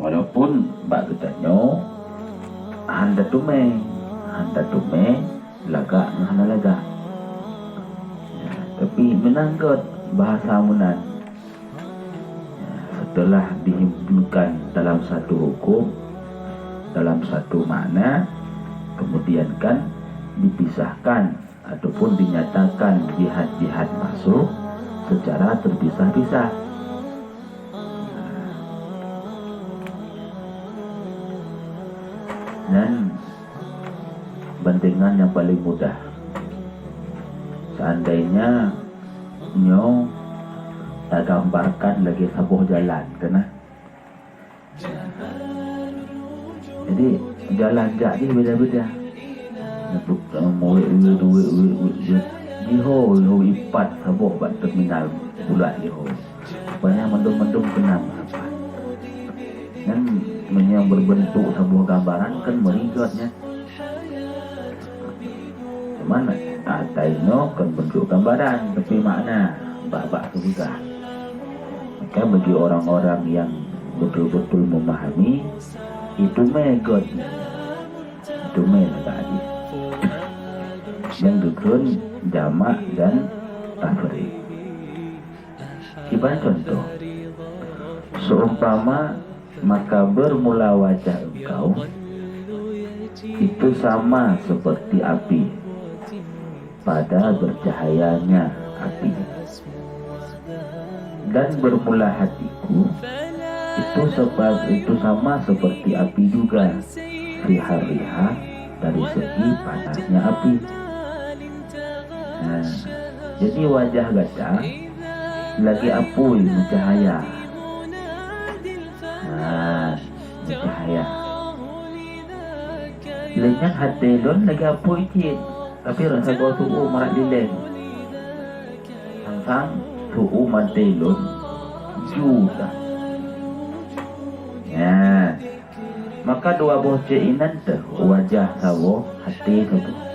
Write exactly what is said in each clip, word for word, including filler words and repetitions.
Walaupun bak geutanyoe hana teumé, hana teumé lagak ngon hana lagak. Tapi meunan göt bahasa meunan. Setelah dihimpunkan dalam satu hukum, dalam satu makna, kemudian kan dipisahkan ataupun dinyatakan jihad-jihad masuk secara terpisah-pisah. Dan bandengan nyang paling mudah. Seandainya nyoe tagambarkan lagée saboh jalan, kan? Jadi, jalan jak jih beda-beda. Nyebut, eh, murit, murit, murit, murit, murit. Jihôi, jihôi ipat saboh bak terminal bulat jihôi. Rupanya mandum-mandum keunong sapat. Nyan meunyoe berbentuk saboh gambaran kan meuri göt nyan. Cuman, ah, ata inoe kon bentuk gambaran, tapi makna bak-bak syeuruga. Maka bagi orang-orang yang betul-betul memahami, iteumé göt nyan, iteumé lagak jih. Nyang geukheun jamak dan tafriq. Kiban contoh, seumpama maka bermula wajah engkau itu sama seperti api pada bercahayanya api, dan bermula hatiku itu sebab itu sama seperti api juga, fi harriha, dari segi panasnya api. Nah, jadi wajah gata lagée apui meucahaya. Nah, meucahaya. Lé nyan até lôn lagée apui cit, tapi rasa goe tu'u marak lileng. Sang-sang tu'u até lôn ju that. Nah, maka dua boh cit inan teuh wajah saboh até saboh.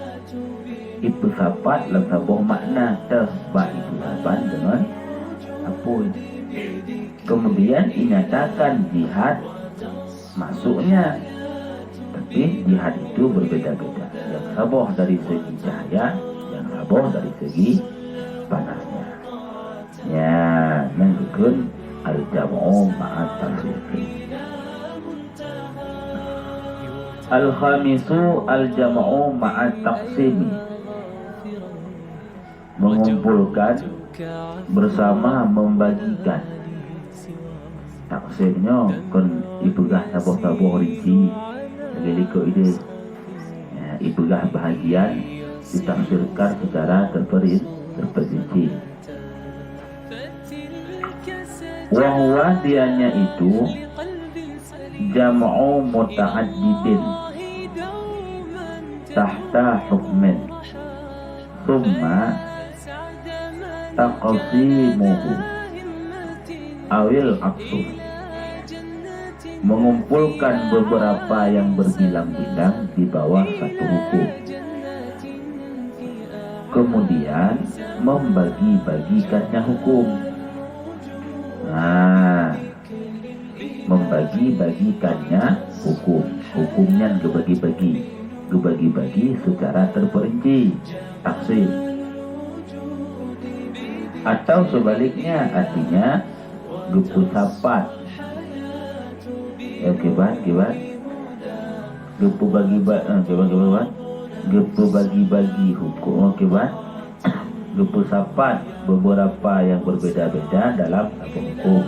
Ipeusapat lam saboh makna teuh bak ipeusapat deungon apui. Kemudian inyatakan jihad masuknya. Tapi jihad itu berbeda-beda. Yang saboh dari segi cahaya, yang saboh dari segi panasnya. Ya, nyan geukheun al-jam'u ma'at tafriqi. Al-khamisu al-jam'u ma'at taqsimi. Mengumpulkan bersama membagikan. Taksim nyoe kon ipeugah saboh-saboh rinci lagée likot idéh. Ya, ipeugah bahagian ditafsirkan secara terperi-, terperinci. Wa huwa, dianya itu, jam'u muta'addidin tahta hukmin, tsumma taqsimuhu, awil aksu, mengumpulkan beberapa yang berbilang-bilang di bawah satu hukum, kemudian membagi-bagikannya hukum. Nah, membagi-bagikannya hukum. Hukum nyan geubagi-bagi, geubagi-bagi secara terperinci, taksim. Atau sebaliknya, artinya geupeusapat. Ya, kiban, kiban. Geupeubagi-ba-, eh, kiban, kiban, kiban. Geupeubagi-bagi hukum, oh, kiban. Geupeusapat beberapa yang berbeda-beda dalam satu hukum.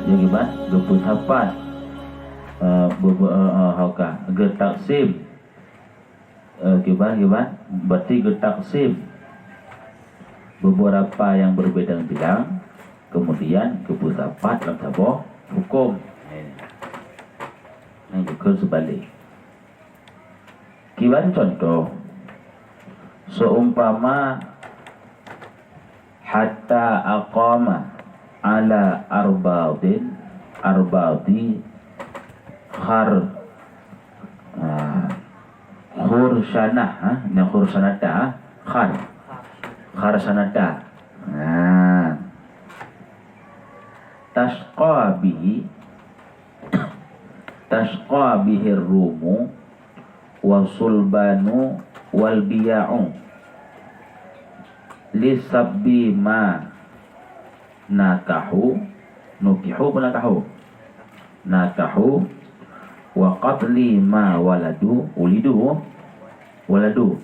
Ya, kiban. Geupeusapat, eh, bebe-, eh, eh, hauka. Geutaksim. Eh, kiban, kiban. Berarti geutaksim beberapa yang berbeda bilang, kemudian geupeusapat lam saboh hukum. Eh. Nyan geukheun seubalek. Kiban contoh, seumpama hatta aqama ala arbadin, arbadi khar-, ah, khursanah, ha? Nyan khursanata, ha? Khar-, kharsanata. Nah. Tasqa bihi, Tasqa bihir rumu wa sulbanu wal biya'u. Li sabbi ma nakahu, nukihu apa nakahu? Nakahu, wa qatli ma waladu, ulidu, waladu,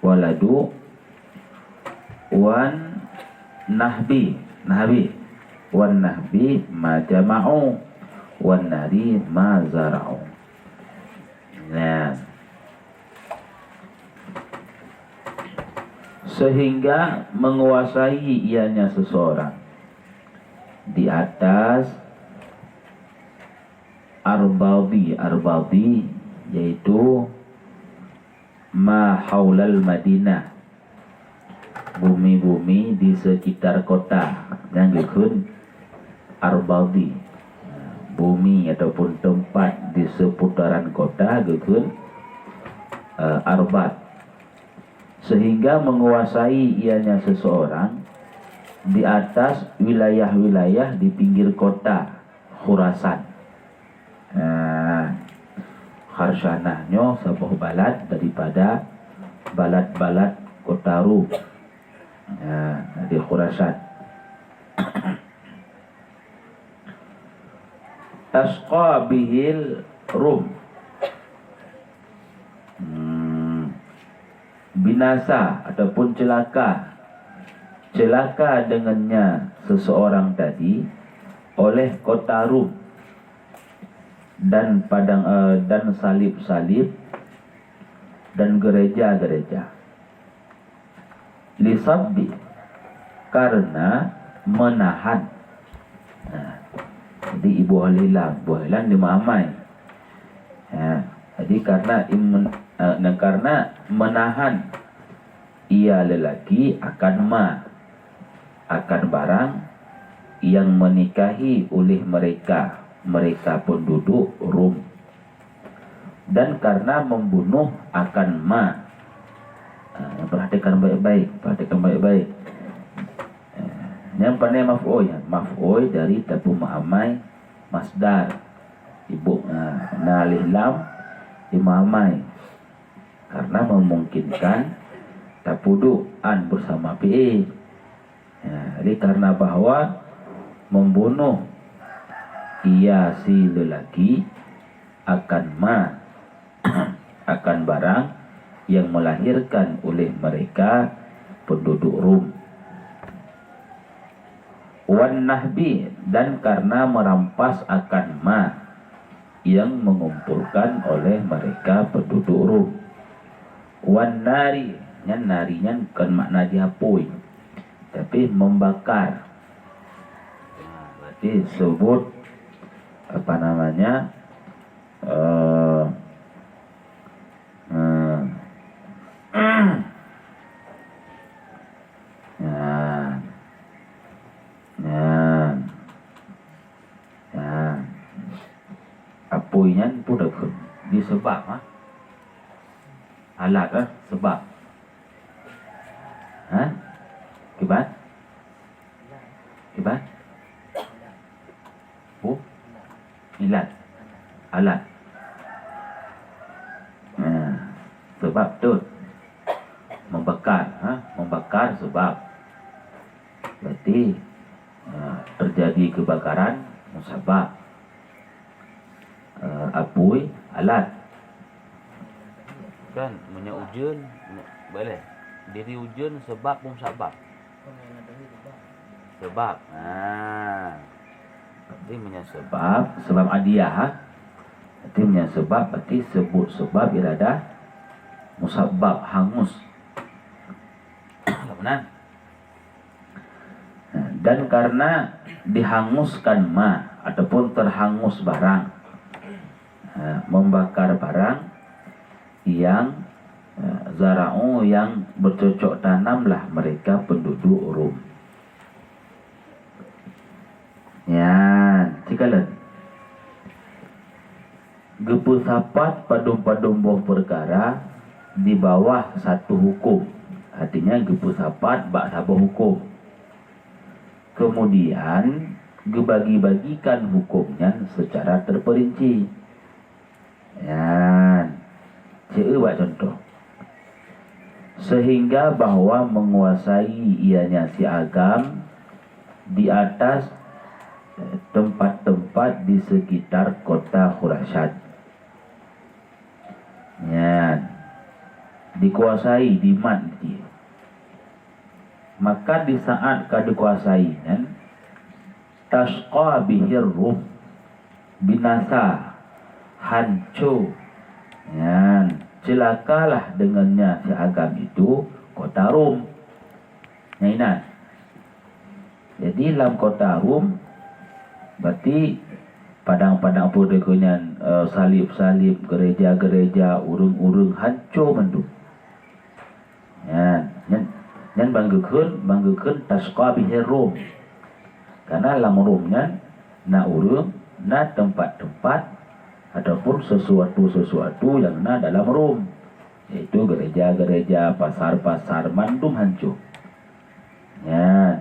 waladu, wan nahbi, nahbi, wan nahbi ma jama'u, wan nari ma zara'u. Nah, sehingga menguasai ianya seseorang di atas arbadi, arbadi yaitu ma haulal Madinah, bumi-bumi di sekitar kota, nyang geukheun arbadi. Bumi ataupun tempat di seputaran kota geukheun, eh, arbad. Sehingga menguasai ianya seseorang di atas wilayah-wilayah di pinggir kota Khurasan. Nah, Kharsanah nyoe saboh balad daripada balad-balad kota Rum. Nah, di Khurasan. Tasqa bihil Rum. Hmm. Binasa ataupun celaka. Celaka dengannya seseorang tadi oleh kota Rum dan padang, eh, dan salib-salib dan gereja-gereja. Lisabbi, karena menahan. Nah, jadi iboh lé lam, iboh lé lam di meuamai. Ya, jadi karena im-, eh, dan karena menahan ia lelaki akan ma, akan barang yang menikahi oleh mereka, mereka penduduk Rum. Dan karena membunuh akan ma. Ah, perhatikan baik-baik, perhatikan baik-baik. Ah, nyang pandai maf'ul, ya, maf'ul dari tapeumeuamai masdar. Ibu, ah, na alif lam, imeuamai. Karena memungkinkan tapeuduek an bersama fi'il. Ya, jadi karena bahwa membunuh ia si lelaki akan ma, akan barang yang melahirkan oleh mereka penduduk Rum. Wan nahbi, dan karena merampas akan ma yang mengumpulkan oleh mereka penduduk Rum. Wan nari, nyan nari nyan bukan makna jih apui, tapi membakar. Nah, berarti sebut, apa namanya, eh, eh, nah, nah, nah. Apui nyan peue takheun? Di seubab, ha? Alat, ha? Seubab. Ha? Kiban? Kiban? Peue? Ilat. Alat. Ha. Seubab tu. Membakar, ha? Membakar seubab. Berarti, ha, terjadi kebakaran, musabab. Eh, apui, alat. Kan, meunyoe ujeuen, baleh. Diri ujeuen seubab peue sabab? Seubab. Ha. Berarti meunyoe seubab, seubab adiyah, ha? Berarti meunyoe seubab, berarti sebut seubab iradah musabab, hangus. Meunan. Dan karena dihanguskan ma ataupun terhangus barang, ha, membakar barang yang, ha, zara'u, yang bercocok tanamlah mereka penduduk Rum. Nyan, sikalon. Geupeusapat padum-padum boh peukara di bawah satu huköm, artinya geupeusapat bak saboh huköm. Keumudian, geubagi-bagikan huköm nyan seucara teupeurinci. Nyan. Ceu bak contoh. Sehingga bahwa menguasai ianya si Agam di atas, eh, tempat-tempat di sekitar kota Khurasan. Nyan. Dikuasai, dimat dia. Maka di saat ka dikuasai nyan, tasqa bihir Rum, binasa, hanco. Nyan, celakalah dengannya si Agam itu kota Rum. Nyan inan. Jadi lam kota Rum, berarti padang-padang peue keu nyan, eh, salib-salib, gereja-gereja, ureuëng-ureuëng hanco mandum. Nyan, nyan, nyan ban geukheun, ban geukheun tasqa bihir Rum. Karena lam Rum nyan na ureuëng, na tempat-tempat ataupun sesuatu-sesuatu yang na dalam Rum, yaitu gereja-gereja, pasar-pasar, mandum hanco. Nyan.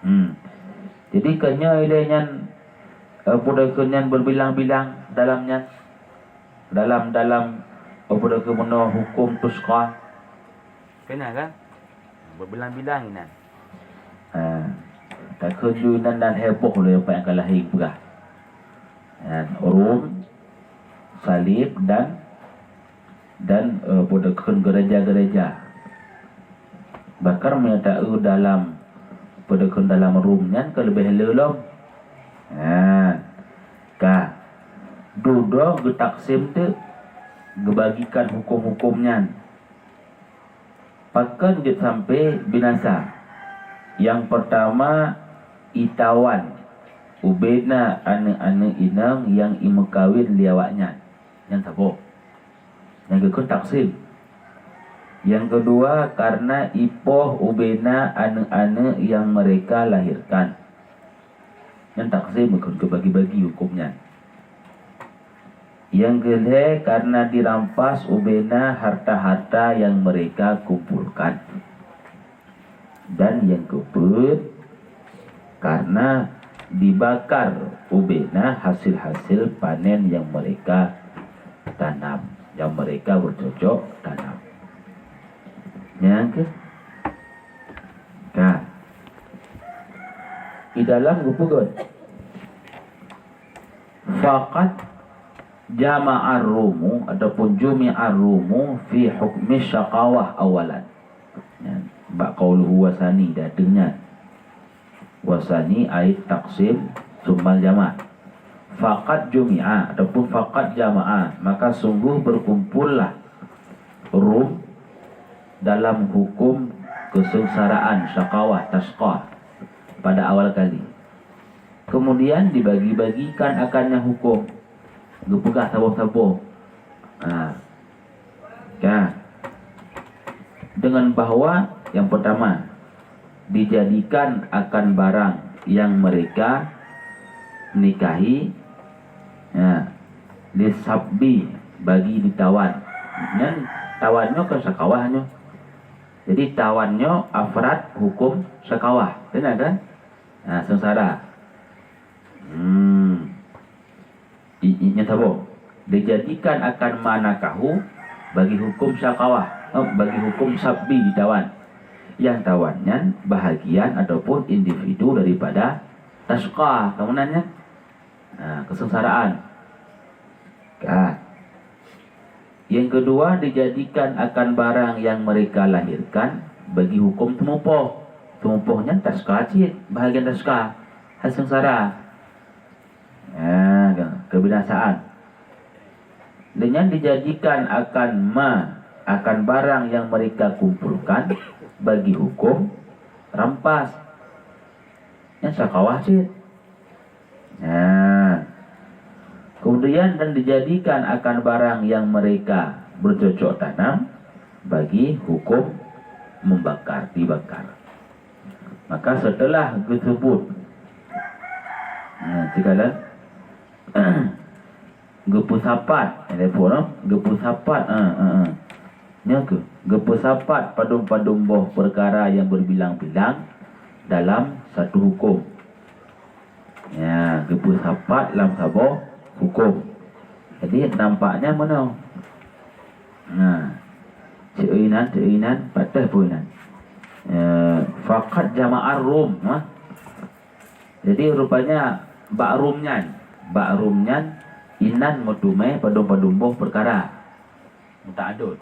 Hmm. Jadi, keu nyoe ilée nyan, eh, peue keu nyan berbilang-bilang dalam nyan. Dalam, dalam, eh, peue keu meunoe huköm tusqa. Keu nyan kan? Berbilang-bilang inan. Ha. Takheun ju inan dan heboh lé apa nyang ka lahé peugah. Nyan, Rum, salib dan dan, eh, peue kheun gereja-gereja. Bahkan meunyoe ta-eu dalam, peue kheun dalam Rum nyan ka leubeh le lom. Nah, ka. Dudoe geutaksim teuk, geubagikan huköm-huköm nyan. Pakon jeuet sampoe binasa? Nyang peurtama, itawan ubena aneuëk-aneuëk inong nyang imeukawen lé awaknyan. Nyan saboh. Nyang geukheun taksim. Nyang keudua, karena ipoh ubena aneuëk-aneuëk nyang mereka lahirkan. Nyan taksim geukheun, geubagi-bagi huköm nyan. Nyang keulhée, karena dirampas ubena harta-harta nyang mereka kumpulkan. Dan nyang keupeuet, karena dibakar ubena hasil-hasil panen nyang mereka tanam, nyang mereka bercocok tanam. Nyang keu-, ka. Di dalam geupeugot, faqad jama'ar Rumu ataupun jumi'ar Rumu fi hukmi syaqawah awalan. Ya, bak qauluhu wasani, datang nyan. Wasani ai taksim summal jama'. Faqad jumi'a ataupun faqad jama'a, maka sungguh berkumpullah Rum dalam hukum kesengsaraan, syaqawah, tasqa, pada awal kali. Kemudian dibagi-bagikan akannya hukum. Geupeugah saboh-saboh. Ha. Ya. Dengan bahwa yang pertama, dijadikan akan barang yang mereka nikahi, ya, lisabbi, bagi ditawan. Nyan tawan nyoe kan syakawah nyoe. Jadi tawan nyoe afrad hukum syakawah. Kena kan? Nah, sengsara. Hmm. I, i, nyang saboh. Dijadikan akan ma nakahu bagi hukum syakawah, eh, bagi hukum sabbi ditawan. Yang tawan nyan bahagian ataupun individu daripada tasqa, kamu nanya. Nah, kesengsaraan. Kan. Yang kedua, dijadikan akan barang yang mereka lahirkan bagi hukum teumupoh. Teumupoh nyan tasqa cit, bahagian tasqa. Hai sengsara. Nah, kebinasaan. Dengan dijadikan akan ma, akan barang yang mereka kumpulkan bagi hukum rampas. Nyan syakawah cit. Nah, kemudian dan dijadikan akan barang yang mereka bercocok tanam bagi hukum membakar, dibakar. Maka setelah geusebut, nah, sigala geupeusapat, eh, lepo, no? Geupeusapat, eh, eh, eh. Nyoe keuh, geupeusapat padum-padum boh peukara nyang beubilang-bilang dalam satu huköm. Ya, geupeusapat lam saboh huköm. Jadi nampaknya meunoe. Nah, siuinan, siuinan, patéh peuinan. Eh, faqad jama'ar rum, ha? Jadi rupanya bak rum nyan, bak rum nyan inan meuteumé padum-padum boh peukara. Muta'adud.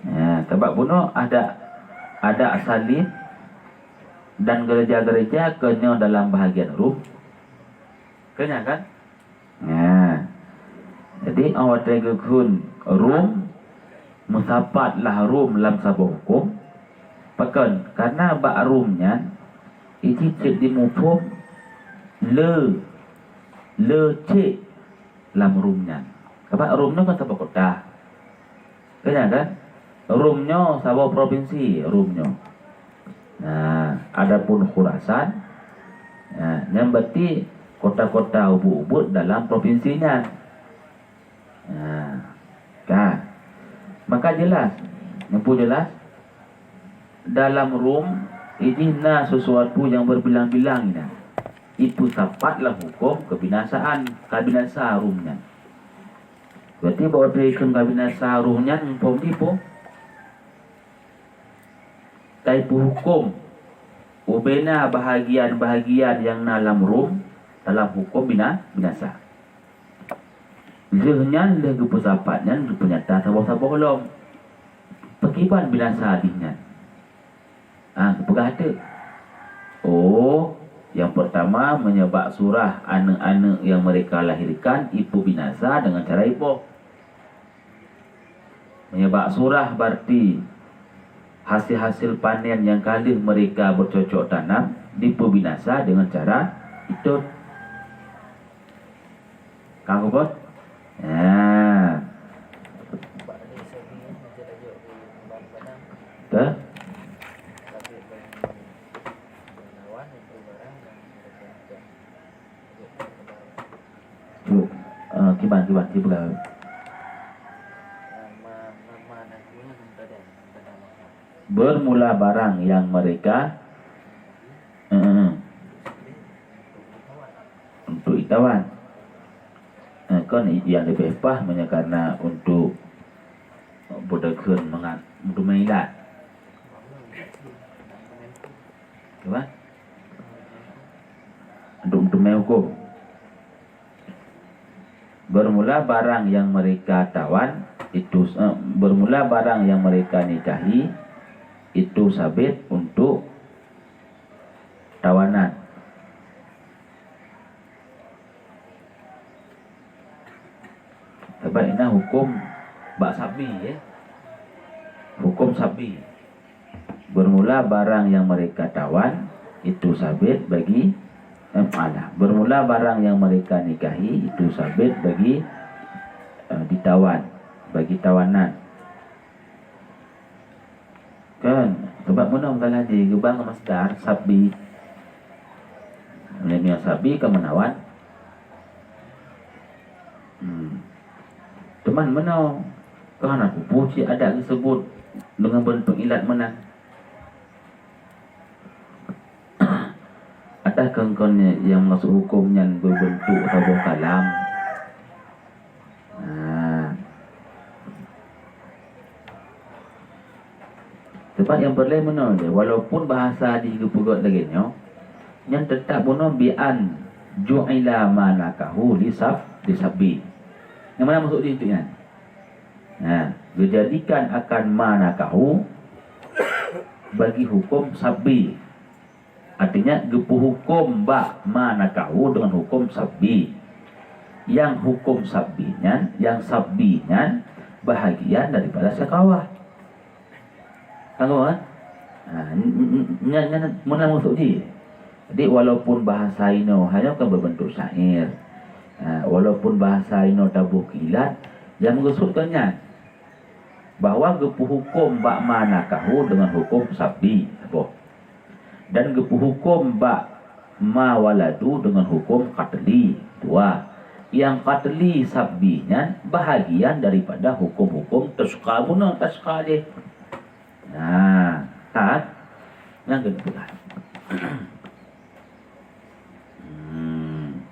Ya, sabab bunoe ada, ada salib dan gereja-gereja keunyoe dalam bahagian rum. Keunyan kan? Nah, jadi 'oh watée geukheun rum, meusapat lah rum lam saboh huköm, pakon? Karena bak rum nyan, iji cit jimuphom le, le cit lam rum nyan. Sabab rum nyoe kan saboh kota. Keunyan kan? Rum nyoe saboh propinsi, rum nyoe. Nah, adapun Khurasan, nah, nyan berarti kota-kota ubit-ubit dalam propinsi nyan. Nah, kan? Maka jelas, nyan peue jelas? Dalam rum, ijih na sesuatu nyang berbilang-bilang inan. Ipeusapat lam huköm kebinasaan, ka binasa rum nyan. Berarti bak watée ikheun ka binasa rum nyan, muphom dipo? Ka ipeuhuköm ubena bahagian-bahagian nyang na lam rum dalam huköm bina-, binasa. Lheueh nyan, lheueh geupeusapat nyan, geupeunyata saboh-saboh lom. Pakriban binasa jih nyan? Ah, geupeugah teuk. Oh, nyang peurtama, meunyoe bak surah aneuëk-aneuëk nyang meureka lahirkan ipeubinasa deungon cara ipoh. Meunyoe bak surah, berarti hasil-hasil panen nyang ka lheueh meureka beucocok tanam dipeubinasa deungon cara itot. Ka kupeugah? Nah. Teuh? Cuk, eh, kiban, kiban, kiban. Bermula barang yang mereka, eh, eh, eh, untuk itawan. Eh, kon nyang leubeh paih meunyoe karena untuk, eh, beudeukeuen mangat meuteumé ilat. Kiban? Untuk meuteumé huköm. Bermula barang yang mereka tawan itu, eh, bermula barang yang mereka nikahi itu sabit untuk tawanan. Sabab inan huköm bak sabbi, ya. Huköm sabbi. Bermula barang yang mereka tawan itu sabit bagi, eh, alah. Bermula barang yang mereka nikahi itu sabit bagi, eh, ditawan, bagi tawanan. Kan? Sabab meunoe misalnya di geubang masdar sabbi. Meunyoe sabbi ka meunawan. Hmm. Teuma meunoe, ka hana peue-peue cit adat geuseubut deungon beuntuk ilat meunan. Adak kön-kön nyang masôk huköm nyan beubeuntuk saboh kalam. Nah. Teuma nyang peureulée meunoe lé, walaupun bahasa jih geupeugét lagée nyoe, nyan teutap bunoe bi an ju'ila ma nakahu li sab-, li sabbi. Nyang mana maksud jih tu nyan? Nah, geujadikan akan ma nakahu bagi huköm sabbi. Artinya, geupeuhuköm bak ma nakahu deungon huköm sabbi. Nyang huköm sabbi nyan, nyang sabbi nyan bahagian daripada sakawah. Tanggoh, eh? Ha, n-, n-, n-, nyan, nyan meunan maksud jih. Jadi, walaupun bahasa inoe hanya kan berbentuk syair. Ha, walaupun bahasa inoe taboh keu ilat, nyang meukeusut kan nyan. Bahwa geupeuhuköm bak ma nakahu deungon huköm sabbi, saboh. Dan geupeuhuköm bak ma waladu deungon huköm qatli, dua. Nyang qatli sabbi nyan bahagian daripada huköm-huköm tasuka bunoe, tasuka jih. Nah, that. Nyang keuneuk peugah. Hmm.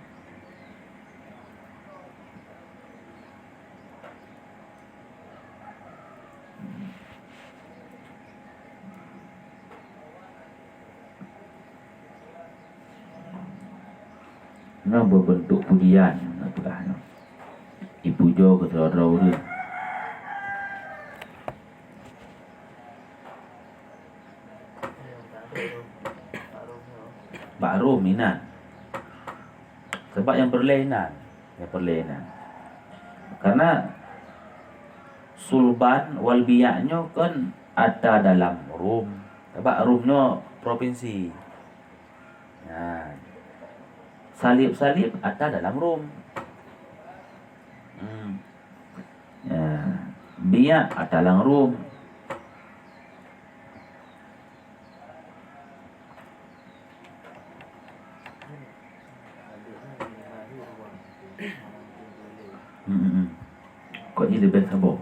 Nyoe beubeuntuk pujian, peugah nyoe. Ipujoe keu droe-droe ureuëng. Bak Rom inan. Sabab nyang peureulée inan, nyang peureulée inan. Karena sulban wal biya' nyoe kan ata dalam Rom. Sabab Rom nyoe provinsi. Nah, salib-salib ata dalam Rom. Hmm. Ya, biya' ata dalam Rom. Hmm, hmm, hmm. Kok ni leubeh saboh?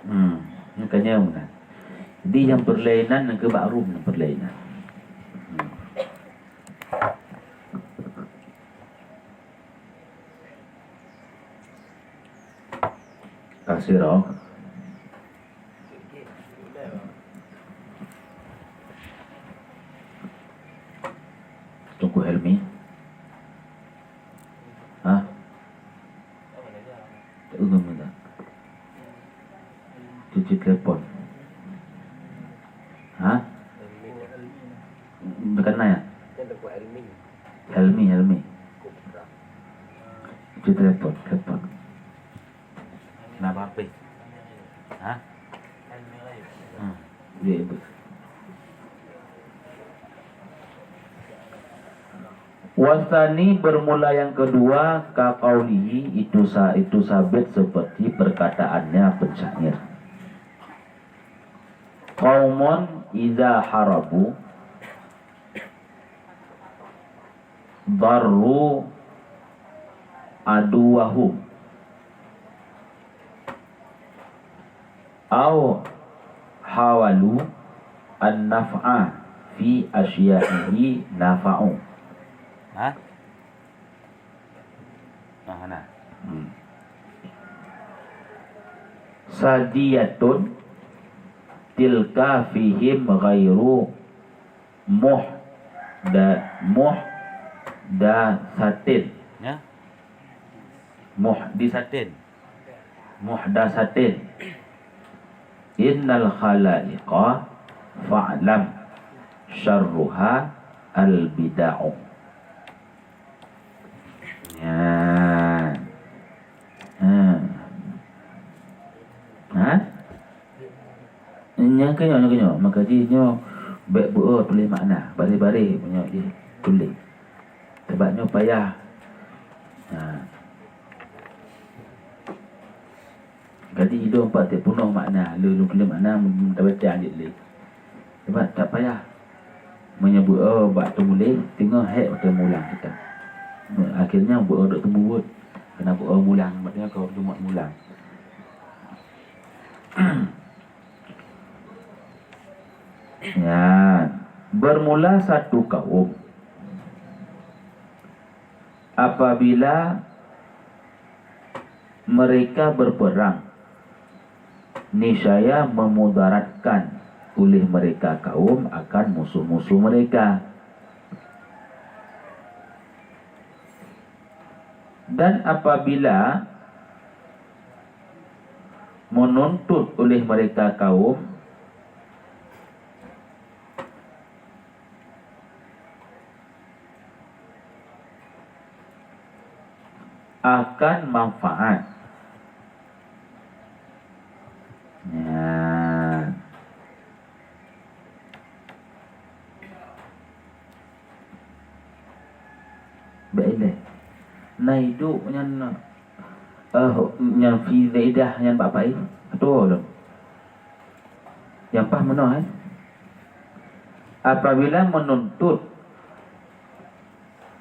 Hmm, makanya meunan. Jadi nyang peureulée inan nyang keu bak Rom nyang peureulée inan. Hmm. Kasih roh. Teungku Helmi. Hah? Tak ingat minta. Cuci telepon. Hah? Bukan nanya. Helmi, Helmi. Cuci telepon, telepon. Kenapa H P? Hah? Hmm. Iya, ibu. Wasani bermula yang kedua, ka qaulihi, itu sa-, itu sabit seperti perkataannya pensyair. Qaumun idza harabu darru aduwahum. Au hawalu an-naf'a fi asya'ihi nafa'u. Hah? Nah, nah. Hmm. Sadiyatun tilka fihim ghairu muhda-, muhdasatin. Ya. Muhdisatin. Muhdasatin. Innal khalaiqa fa'lam syarruha al-bida'u. Nyan. Ha. Ha? Nyang keunyoe, nyang keunyoe. Maka jih nyoe bèk beuo tuléh makna. Baré-baré meunyoe jih tuléh. Sabab nyoe payah. Ha. Jadi idong pat teuk peunoh makna, lheuh lôn tuléh makna, meutabacca jeuet lé. Sabab tak payah. Meunyoe beuo bak teumuléh, teungoh hék watèe mulang kitab. Akhirnya beuo dok teumubuet, karena beuo mulang, maksudnya keu Jumat mulang. Ya, bermula satu kaum. Apabila mereka berperang, niscaya memudaratkan oleh mereka kaum akan musuh-musuh mereka. Dan apabila menuntut oleh mereka kaum akan manfaat. Nyan. Bèk ilèe. Na iduek nyan, eh, nyan fi zaidah nyan bak pai. Atoe lom. Nyang paih meunoe, eh. Apabila menuntut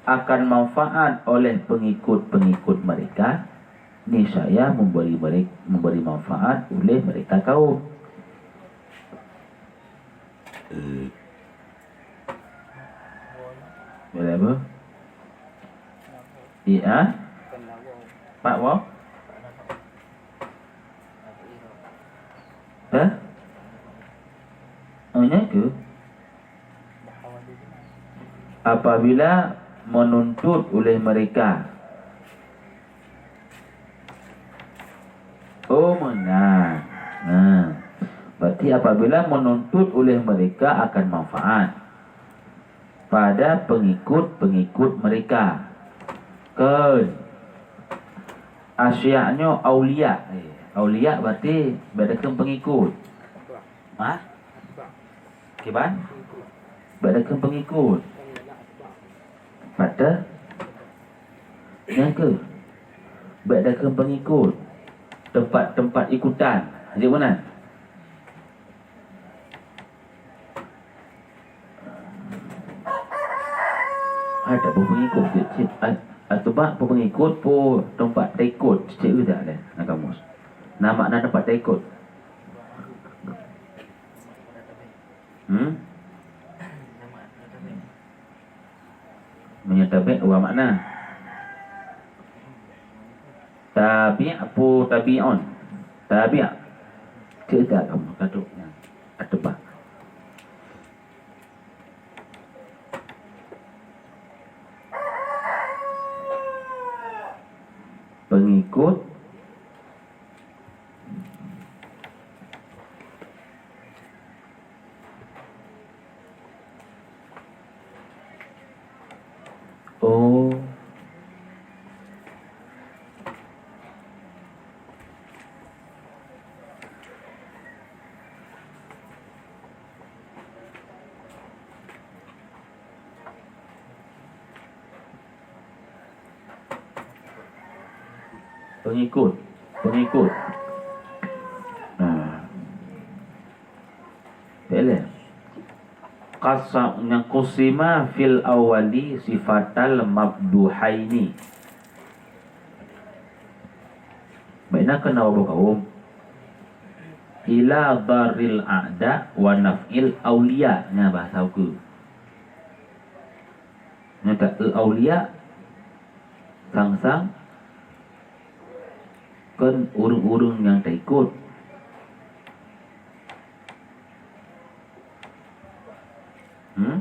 akan manfaat oleh pengikut-pengikut mereka, niscaya memberi merek-, memberi manfaat oleh mereka kaum. Boleh apa? Iya. Pak Wo? Dah? Oh, nya ke? Apabila menuntut oleh mereka. Oh, meunan. Nah, berarti apabila menuntut oleh mereka akan manfaat pada pengikut-pengikut mereka. Kon. Asyiak nyoe aulia. Eh, aulia berarti beda keu pengikut. Ha? Kiban? Bèk dakeueng peungikut. Pat teuh? Nyang keuh, bèk dakeueng peungikut. Teumpat-teumpat ikutan. Jeuet meunan? Hai, tak peungikut cit, cit. At-, ateueh bak peungikut pih teumpat taikot cit, cit, udah deh, na kamus. Na makna teumpat taikot. Hmm? Meunyoe tabi' dua makna. Tabi' peue tabi'un? Tabi'. Ceudah kamoe ka trok nyan. Ateueh bak. Peungikut. Oh. Peungikut, peungikut. Nah. Pilih. Qasa-, nyang qusima fil awwali sifatal mabduhaini. Baikna keunoe boh kaum. Ila darril a'da wa naf'il auliya, nyan bahasa ukeue. Nyan ta-, eu aulia, sang-sang, kon ureuëng-ureuëng nyang taikot. Hmm?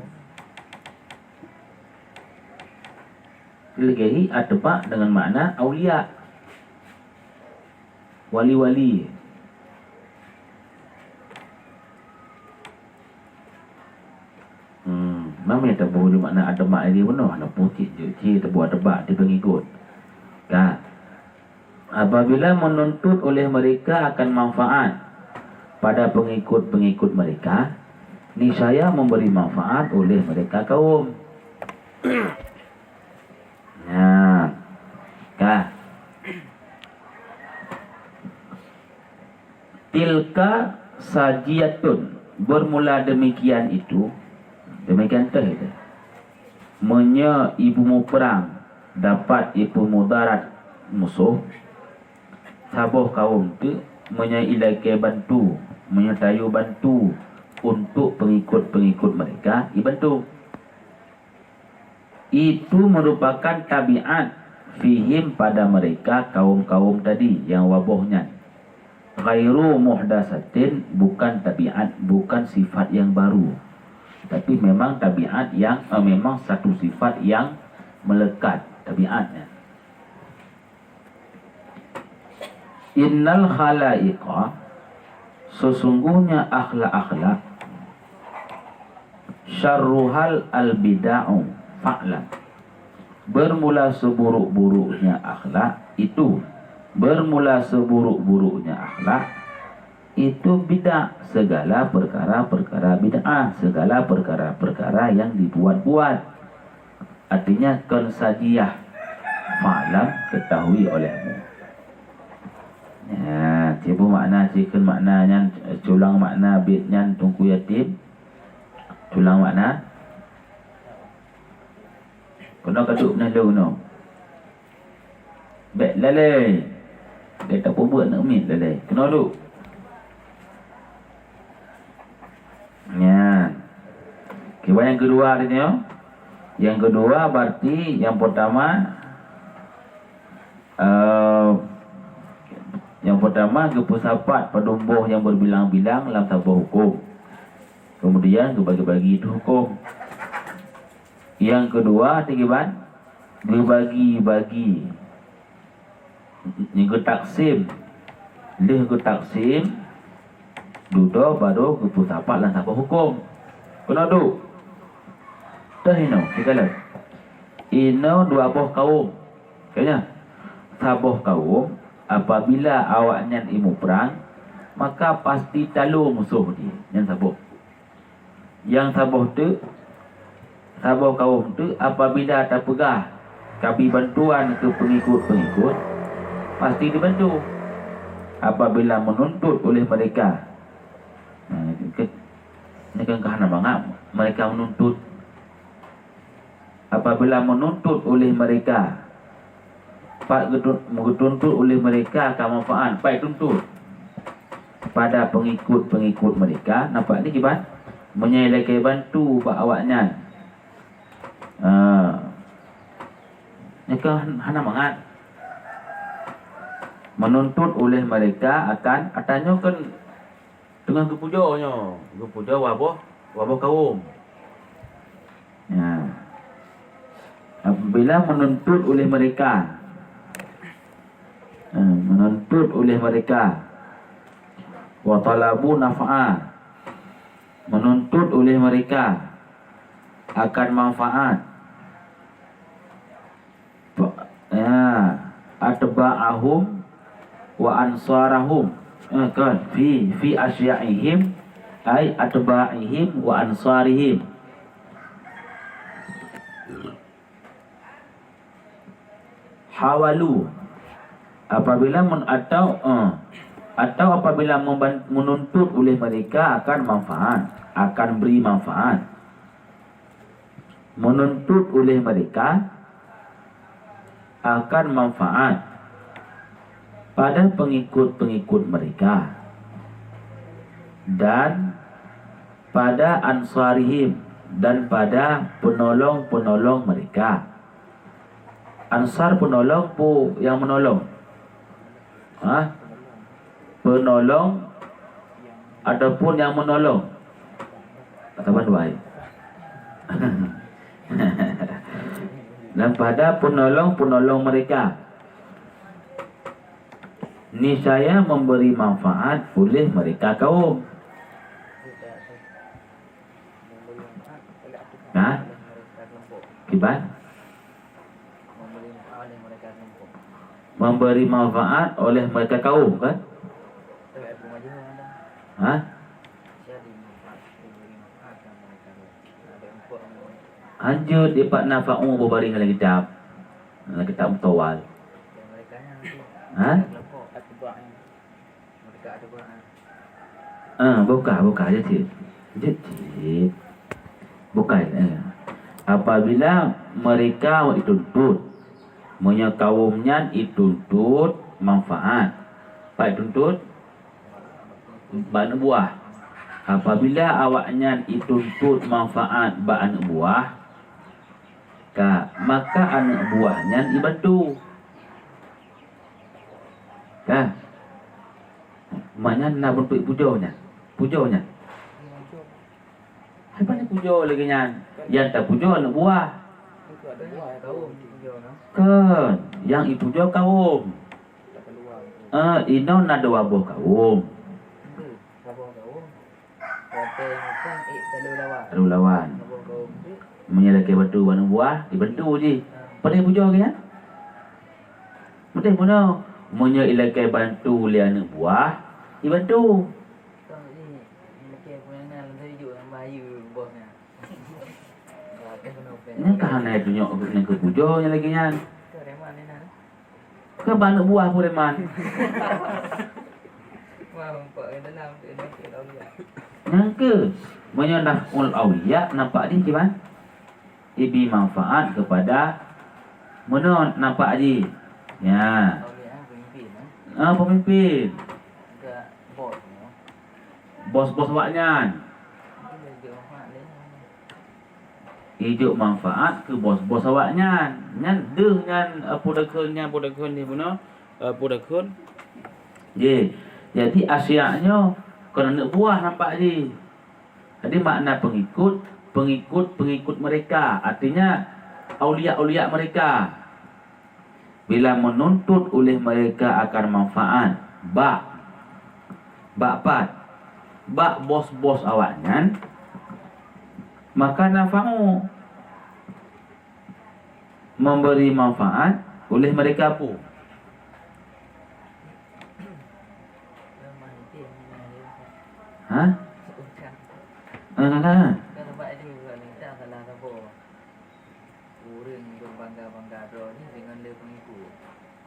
Lagèe hi ateueh bak deungon makna aulia. Wali-wali. Hmm, nama nyang teuboh di makna ateueh bak ini bunoe, hana pucit jeuet ci teuboh ateueh bak di peungikut. Ka. Apabila menuntut oleh mereka akan manfaat pada pengikut-pengikut mereka, niscaya memberi manfaat oleh mereka kaum. Nah, ka. Tilka sajiyatun, bermula demikian itu, demikian teuh itu. Meunyoe ibu muprang dapat ibu mudarat musoh, saboh kaum teuk, meunyoe ilakèe bantu, meunyoe tayue bantu untuk pengikut-pengikut mereka, ibantu. Itu merupakan tabiat fihim pada mereka kaum-kaum tadi yang waboh nyan. Ghairu muhdatsatin, bukan tabiat, bukan sifat yang baru. Tapi memang tabiat yang, eh, memang satu sifat yang melekat tabiatnya. Innal khalaiqa, sesungguhnya akhlak-akhlak, syarruhal albida'u, fa'lam. Bermula seburuk-buruknya akhlak itu, bermula seburuk-buruknya akhlak itu bid'ah, segala perkara-perkara bid'ah, segala perkara-perkara yang dibuat-buat. Artinya kon sajiah, fa'lam, ketahui olehmu. Ya, tibu makna, sikheun makna nyan, culang makna bit nyan Teungku Yatim. Culang makna. Keunoe ka duek neuh lôn keunoe. Bèk lalè. Bèk tapeubuet aneuk miet lalè. Keunoe duek. Nyan. Kiban nyang keudua tadi nyoe. Nyang keudua berarti nyang pertama, eh, nyang pertama geupeusapat padum boh nyang berbilang-bilang lam saboh huköm. Kemudian geubagi-bagi itu huköm. Nyang keudua, tigiban geubagi-bagi, geutaksim. Lheueh geutaksim, dudoe barô geupeusapat lam saboh huköm. Keunoe duek. Teuh inoe, sikalon. Inoe dua boh kawöm. Kayanya, saboh kawöm, apabila awaknyan imuprang, maka pasti talo musoh jih. Nyan saboh. Nyang saboh teuk, saboh kawöm teuk apabila tapeugah kabi bantuan keu peungikut-peungikut, pasti dibantu. Apabila menuntut oleh mereka, nah, ke-, ni kan ka hana mangat mereka menuntut. Apabila menuntut oleh mereka, pat geutun-, geutuntut oleh mereka ka manfaat, pat tuntut pada pengikut-pengikut mereka, nampak ni kiban? Meunyoe lakée bantu bak awaknyan. Ha. Nyoe kan hana mangat. Menuntut oleh mereka akan, ata nyoe kan teungoh geupujoe nyoe, geupujoe waboh, waboh kawöm. Ya. Apabila menuntut oleh mereka, eh, menuntut oleh mereka, wa talabu naf'a, menuntut oleh mereka akan manfaat. Ya, atba'ahum wa ansarahum. Eh, kan, fi, fi asyaihim, ay atba'ihim wa ansarihim. Hawalu. Apabila men-, atau, eh, atau apabila memban-, menuntut oleh mereka akan manfaat, akan beri manfaat. Menuntut oleh mereka akan manfaat pada pengikut-pengikut mereka dan pada ansarihim, dan pada penolong-penolong mereka. Ansar, penolong, pu nyang menolong? Ha? Penolong ataupun nyang menolong? Atawa dua ai? Dan pada penolong-penolong mereka, niscaya memberi manfaat oleh mereka kawöm. Nah, kiban? Memberi manfaat oleh mereka kawöm, kan? Ha? Hanjeuet dipat nafa'u beubaréh lam kitab. Lam kitab Mutawal. Ha? Ah, buka, buka, jeuet cit. Jeuet cit. Bukan, eh. Apabila mereka dituntut, meunyoe kawöm nyan dituntut manfaat, pat dituntut? Bak aneuk buah. Apabila awaknyan dituntut manfaat bak aneuk buah, ka, maka aneuk buah nyan dibantu. Ka. Maknyan na beuntuk pujoe nyan. Pujoe nyan. Hai, pane pujoe lagèe nyan? Nyang tapujoe aneuk buah. Kon, nyang ipujoe kawöm. Eh, inoe na dua boh kawöm. Lalu lawan. Meunyoe lakèe bantu aneuk buah, dibantu jih. Padahai pujoe geuh nyan. Padahai bunoe, meunyoe ilakée bantu lé aneuëk buah, ibantu. Nyan ka hana tunyok geuhnyan keu pujoe nyan lagée nyan. Keu bak aneuëk buah peureman. Nyan keuh, meunyoe naf'ul aulia nampak jih kiban? Ibi manfaat keupada meunan nampak jih. Ya. Ah, pemimpin. Bos-bos awaknyan. Ijok manfaat keu bos-bos awaknyan. Nyan deuh nyan, eh, peue takheun nyan, peue takheun di bunoe, eh, peue takheun. Ye. Jadi, Asya nyoe kon aneuëk buah nampak jih. Jadi, makna pengikut, pengikut-pengikut mereka, artinya aulia-aulia mereka. Bila menuntut oleh mereka akan manfaat, bak, bak pat, bak bos-bos awaknyan, maka nafa'u, memberi manfaat oleh mereka pun. Ha? Ha, ha, ha. Ureuëng berbangga-bangga droe jih deungon le peungikut.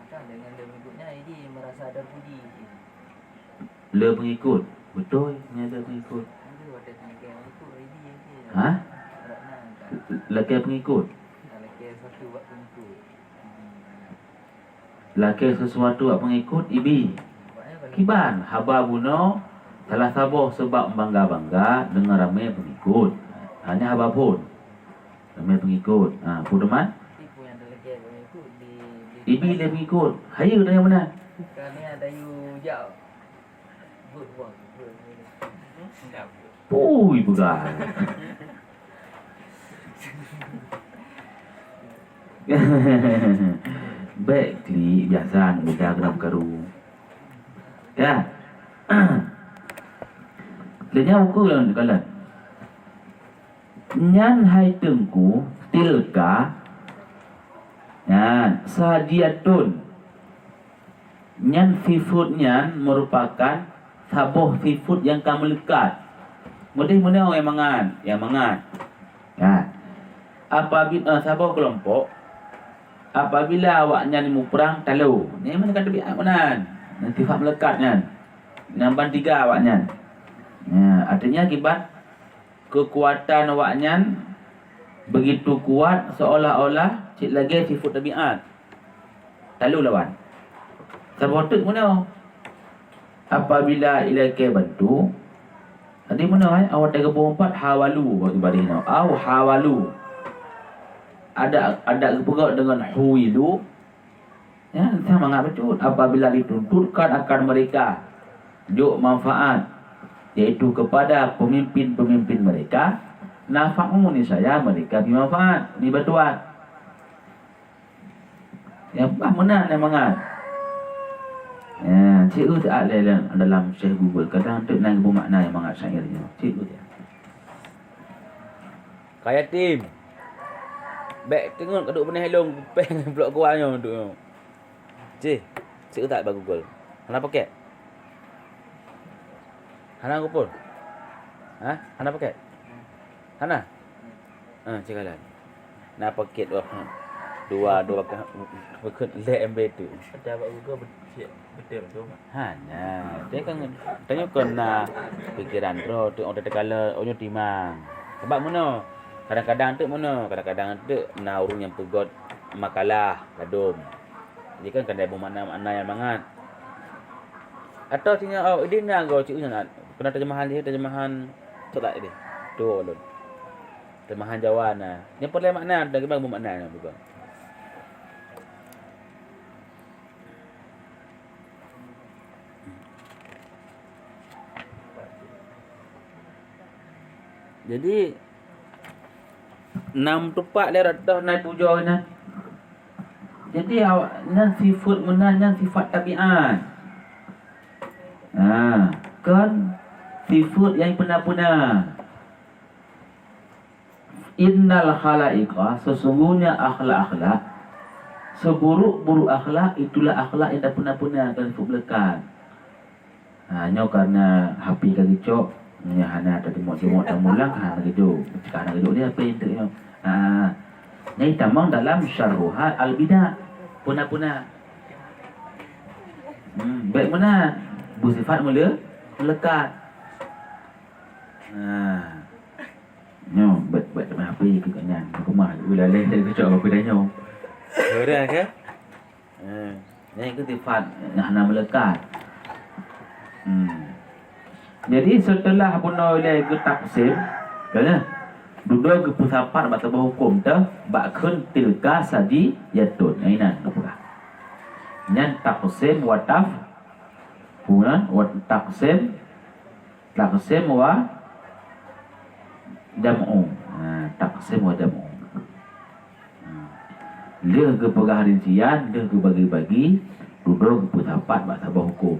Maka deungon le peungikut nyan, jadi merasa terpuji. Le peungikut. Beutôi, nyan le peungikut. Ada watée teunikée peungikut, jadi, jadi. Ha? Lakée peungikut. Lakée sesuatu bak peungikut. Lakée sesuatu bak peungikut ibi. Kiban haba bunoe salah saboh seubab bangga-bangga deungon ramé peungikut. Hanya haba phon. Ramé peungikut. Ha, peue teuma? Ibi lé peungikut. Hayeue tanyoe meunan. Pui peugah. Bék klik biasa muda keunan karu. Ya. Lheueh nyan ukeue lom dikalon. Nyan hai teungku, tilka, nyan, sadiatun. Nyan sifeut nyan meurupakan saboh sifeut nyang ka meuleukat. Meudeh meunoe nyang mangat, nyang mangat. Nyan. Apabi-, eh, saboh keulompok, apabila awaknyan muprang talo, nyan meunan ka teubiet meunan. Nyan sifat meuleukat nyan. Nyan ban tiga awaknyan. Nyan, artinya akibat keukuatan awaknyan beugitu kuat, seolah-olah cit lagée sifeut tabiat. Talo lawan. Saboh teuk meunoe. Apabila ilakée bantu, jadi meunoe, eh, awak teugeubôh empat, hawalu, bak ibadah inoe. Au hawalu. Ada, ada geupeugah deungon huwilu, Ya, saya mangat beutôi. Apabila dituntutkan akan mereka jok manfaat, yaitu kepada pemimpin-pemimpin mereka, nafa'u, niscaya mereka bi manfaat, bi bantuan. Ya, bah meunan nyang mangat. Ya, cit eu siat lé dalam Syekh Google. Kadang teuk na geubeumakna nyang mangat syair nyoe. Cit eu siat. Ka yatim. Bék teungeut ka duek beuneh ilong kupéng blok gua nyoe duek nyoe. Cih, seueutak bak Google. Hana paket? Hana Google? Hah? Hana paket? Hana? Ah, cikalan. Na paket wah. Dua, dua ka, bukan lé M B tu. Ada bak Google bet-, betul tu. Hana, dia kan, tanyoe kon na pikiran droe tu, orang teukala, orang timang. Sebab meunoe, kadang-kadang tu meunoe, kadang-kadang tu na ureueng nyang peugöt makalah ladom. Jadi kan kadang beumakna-makna nyang mangat. Atau singoh, oh, idin na go cik nyan, kena terjemahan dia, terjemahan surat dia. Tu ulun. Terjemahan Jawa na. Nyang peureulée makna, dan keubiasaan beumakna nyang peugöt. Jadi, nam tupak lé rot toh na tujoe nyan. Jadi, awak nyan sifeut meunan nyan sifat tabiat. Nah, kon sifeut nyang peuna-peuna. Innal khalaiqa, sesungguhnya akhlak-akhlak, Seburuk-buruk akhlak itulah akhlak nyang tapeuna-peuna dan sifat meulekat. Ha, nyoe karena H P ka geucok, nyoe hana teurimong-rimong tamulang, ha, hana geuduek. Ka hana geuduek dia H P enteuk nyoe. Ha, nyan tamong dalam syarruha al-bida. Peuna-peuna. Hmm, bèk meunan. Beusifat meule-, meulekat. Ha. Nyoe, bèk, bèk teuma H P keu nyan. Keu mah, ulaleh dari geucok apa dah nyoe. Udah ke? Eh, nyan keu sifat nyang hana meulekat. Hmm. Jadi, seuteulah bunoe ilèe geutaksim, keuneuk dudoe geupeusapat bak saboh hukôm teuh, bak kheun tilka sadiyatun. Nyan inan geupeugah. Nyan taksim wa taf-, bukan, wa taksim, taksim wa jam'u. Ha, taksim wa jam'u. Ha. Lheueh geupeugah rincian, lheueh geubagi-bagi, dudoe geupeusapat bak saboh hukôm.